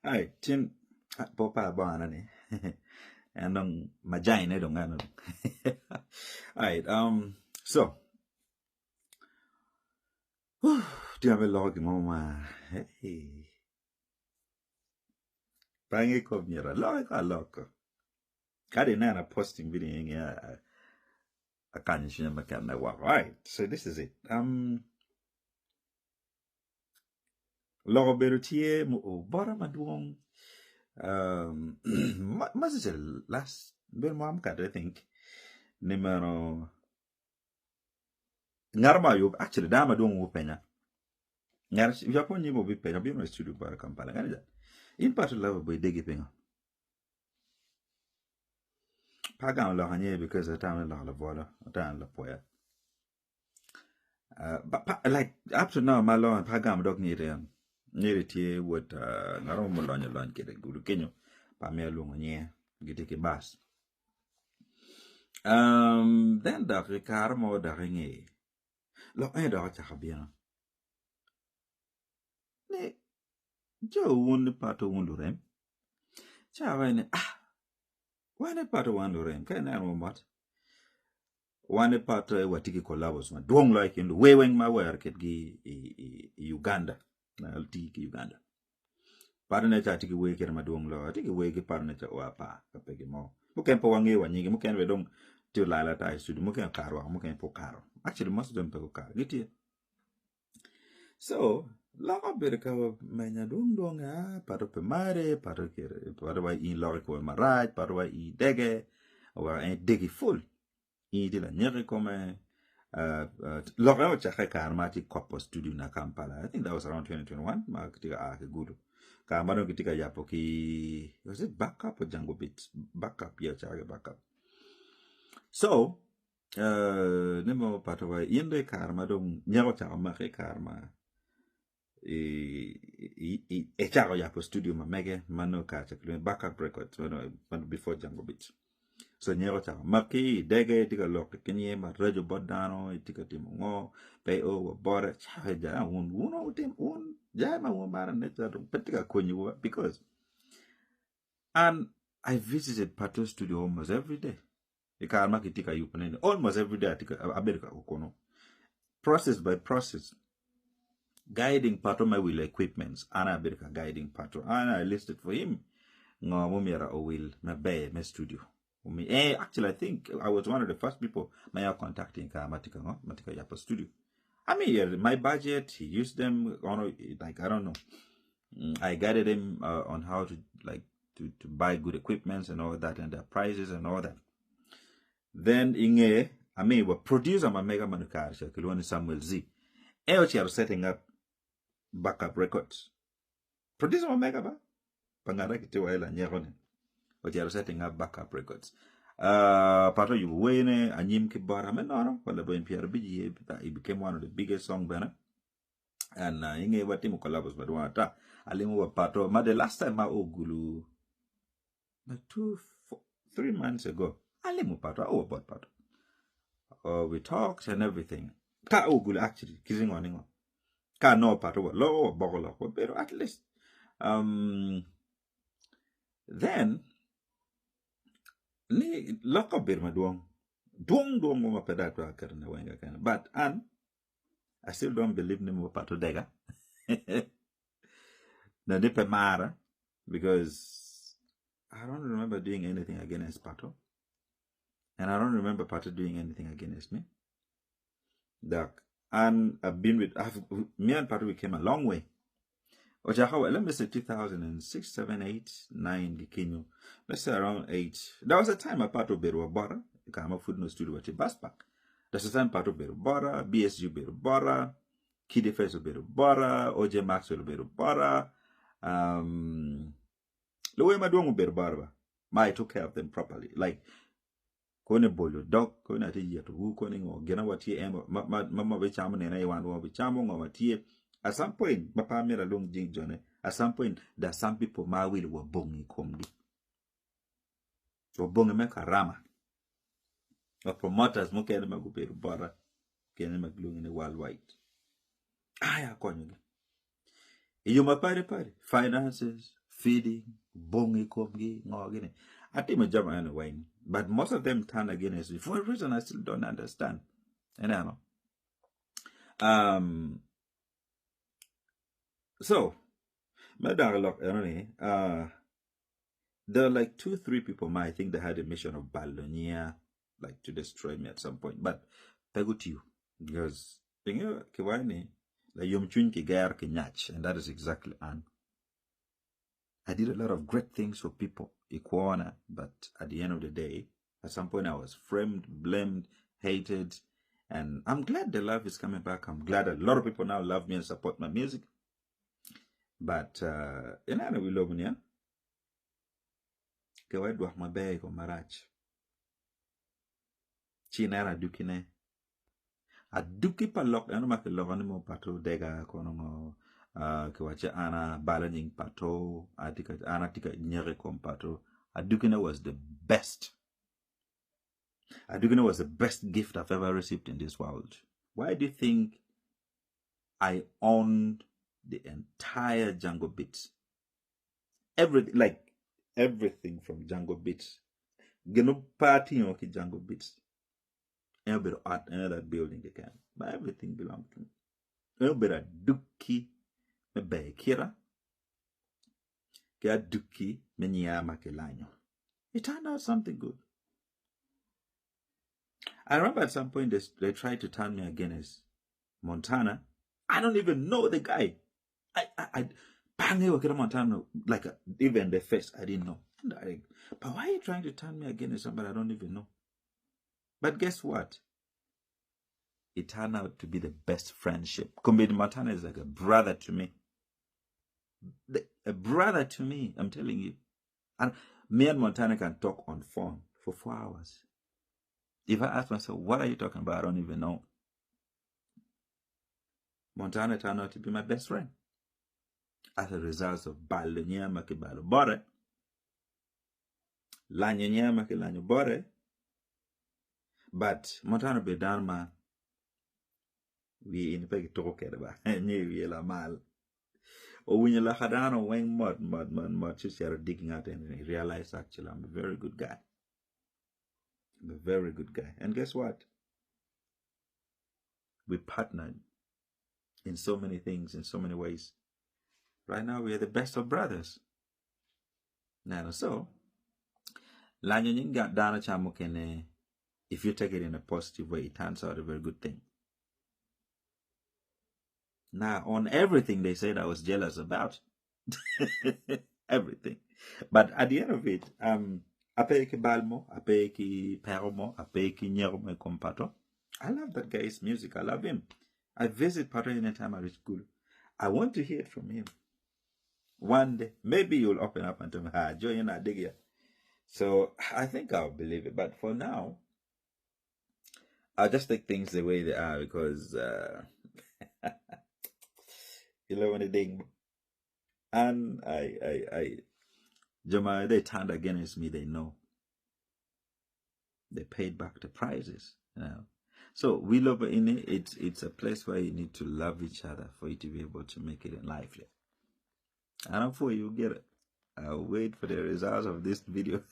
Ai, cin po pa abongana ni en dong majai ne dong en. Alright, um, so tye me loko gin mo ma hey. Pange ko myero aloki ko aloko. Kadi ineno posting video nge akanyo cwinya me kene woko. Alright, so this is it. Um, Lok obedo tye bota madwong ma seche last bedo mwaka mukato I think ni meno ngat mo aye actually dano madwong gupenya ngat wiya pe onyimo bipenya obino i studio bota i Kampala ngene ja in pato love boy idegi pingo pe agamo lok anyer because atamo ni lok labwolo atamo ni lapwoya. Uh, but, but, like up to now ma lonyo pe agamo dok nyiri en nyiri tye wot uh, ngat mo mulonyo lony kede gudo kenyo pa miyo alwongo nyinge gitye ki bas um, then dok i kare mo dok inge lok eni dok ocako bino ni jo wun ni pato wun lurem ca ni ah wan ni pato wan lurem ka ineno wa mot Wan i pat watye ki collabos madwong loyo i kin luwer weng ma awero kitgi i Uganda ma tii ki Uganda. Patone ca atye ki wer kite madwong loyo atye ki wer ki patone ca o apar ka pe gin mo. Mukene pe wangeyo wa nyinge mukene bene dong tye olal ata i studio mukene okato woko mukene pe okato. Actually most of them pe gukato gitye. So loko obedo ka menya dwong dwong ah pato pe mare pato kite pato wa in loko i kome marac pato wa i dege wa en degi full in itye lanyeko i kome lok eno ocakke i kare ma atye i kopo studio na Kampala I think that was around 2021 ma kitye ka a ki Gulu kare ma dong kitye ka yabo ki was it backup or Jango Beats backup yeah ocake ki backup so ni mo pato wa in dong i kare ma dong nyeko ocako maki i kare ma ecako yabo studio ma mege ma nongo kare ca kilwongo ni backup records ma before Jango Beach so nyeko ocako maki idege itye ka lok ki nyinge maraco bot dano itye ka timo ngo pe io wa bote ca wun wun jami ma wun maro ne ca dong pe tye ka konyowu because an I visited Pato studio almost every day. I kare ma kitye ka yubone ni almost every day atye ka abedo ka kunu process by process guiding pato me wilo equipments an abedo ka guiding pato and I listed for him ngo mumyero owil maber me studio Omi, eh, actually I think I was one of the first people ma ya contacting kare ma tye ka ngo ma tye ka yabo studio I mean my budget he used them on like I don't know I guided him uh, on how to like to, to buy good equipments and all that and their prices and all that. Then inge, I mean, wa producer ma mega manukar cha kilwoni Samuel Z. E ochero setting up backup records. Producer ma mega ba pangara kiti wa ela nyeko ni. Ochero setting up backup records. Uh, pato yubu wene anyim ki bora me nono wala boin piero biji it became one of the biggest song bene. and uh, inge watimo collabos madwong ata alimo wa pato ma the last time ma ogulu like 2, 4, 3 months ago alimo pato awo bot pato uh, we talked and everything ka ogulu actually kizingo ningo ka no pato wa loko wa boko loko pero at least then ni loko bedo madwong dwong dwong mo ma pe dong atwero ketone weng keken but an I still don't believe ni mo pato dega na ni pe mara because I don't remember doing anything against Pato and I don't remember Pato doing anything against me Dak and I've been with I've, me and Pato we came a long way Ochako, let me say 2006, 7, 8, 9, Gikinyo. Let's say around 8. There was a time a Pato bedo bora, kama food no studio at bus park. There's a time Pato bedo bora, BSU bedo bora, Kiddy Face bedo bora, OJ Maxwell bedo bora, luwe madwong obedo bora ba. Ma I took care of them properly. Like kone bolo dog, kone ati yeto wu, kone ngo, gina watye en ma ma ma ma bicamo nene i wan wa bicamo ngo watye. At some point, ma pa myero alung jing jone. At some point, there are some people ma awilo wa bongi i komgi. Wa bongi me karama. Wa promoters mukene ma gubedo bota, kene ma gilwongo ni worldwide. Aya akonyogi. I yo mapadi padi, finances, Feeding, bongi i komgi, ngo gini. Atimo jami eno weng. But most of them turn against me for a reason I still don't understand. Ineno? Um, so, me dok i lok eno ni, uh, there are like 2, 3 people ma I think they had a mission of balo nyiya, like to destroy me at some point. But pe gutiyo because ingeyo kiwaco ni layom cwiny kigero ki nyac and that is exactly an. I did a lot of great things for people i kwona, but at the end of the day, at some point I was framed, blamed, hated, and I'm glad the love is coming back. I'm glad a lot of people now love me and support my music. But ineno wi lobo ni, eh? Ke wa dwok maber i kom marac. Ci ineno adukine. Aduki pa lok eno ma kiloko ni mo pato dega kono ngo kiwacci an abalo nying pato, an atye ka nyeko i kom pato. Adukine was the best. Adukine was the best gift I've ever received in this world. Why do you think I owned the entire Jungle Beats? Everything, like everything from Jungle Beats. Gino party ki Jungle Beats. En obedo ot, en that building keken. But everything belonged to me. En obedo aduki me ber kira ki aduki me nyiya ma kilanyo. It turned out something good. I remember at some point they tried to turn me against Montana. I don't even know the guy. I pange wakira Montana, like even the face, I didn't know. And I, but why are you trying to turn me against somebody I don't even know? But guess what? It turned out to be the best friendship. Kumbid Montana is like a brother to me. A brother to me, I'm telling you. And me and Montana can talk on phone for 4 hours. If I ask myself, what are you talking about? I don't even know. Montana turned out to be my best friend. As a result of balo nyama ki balo bore, lanyo nyama ki lanyo bore, but Montana be dano ma wiye in pe kituko kwede ba, nyo wiye lamal. Owinyo laka dano weng mot mot mot mot ci ocito digging out and he realized actually I'm a very good guy. I'm a very good guy. And guess what? We partnered in so many things, in so many ways. Right now we are the best of brothers. Now, so, lanyo nying dano ca mukene, if you take it in a positive way, it turns out a very good thing. Now, on everything they said I was jealous about. Everything. But at the end of it, ape ki balmo, ape ki peromo, ape ki nyero mo kom pato. I love that guy's music. I love him. I visit Pato anytime I reach Gulu. I want to hear it from him. One day, maybe you'll open up and tell me, join I dig here. So I think I'll believe it. But for now, I'll just take things the way they are because you know when they and I, Jama, they turned against me. They know. They paid back the prices. You know? So we love in it. It's a place where you need to love each other for you to be able to make it in life. And I'm for you get it. I'll wait for the results of this video.